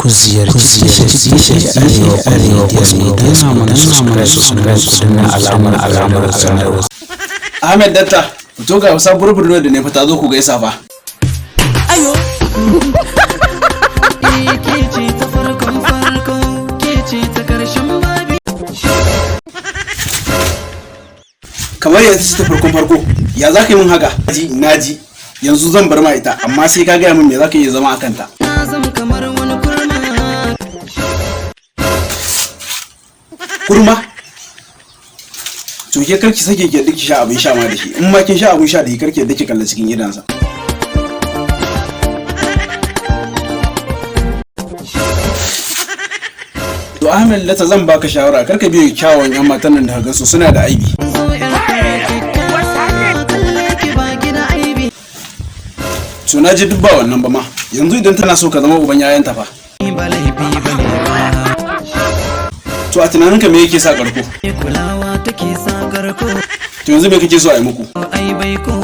Ku ziyarci tashar Arewa Media, mana subscribe, ku danna alamar sanarwa. Ahmed Datta, fito, ga sabuwar budurwar da ne fa ta zo ku gaisa fa. Ayo. Ke ce ta farkon farko, ke ce ta karshen babi. Kamar yanzu ta farkon farko, ya za ka yi min haka? Naji, naji. Yanzu zan bar ma ita, amma sai ka gaya min me za ka iya zama a kanta. Na zama kamar wani kurma. Kurma? To ke karki sake ki yadda ki sha abin sha ma da shi. In ma kin sha abin sha da shi, karki yadda ki kalla cikin idansa. To Ahmed Lata, zan baka shawara, karka biye kyawawan yan matan nan da ka gansu suna da aibi. Zo yar fara kyakkyawa, kalle ki baki da aibi. To na ji duk ba wannan ba ma. Yanzu idan tana so ka zama uban 'ya'yanta fa. Ba laifi bane ba. To a tunaninka me yake sa karko? Kulawa take sa karko. To yanzu me kake so a yi muku? Ai bai ko.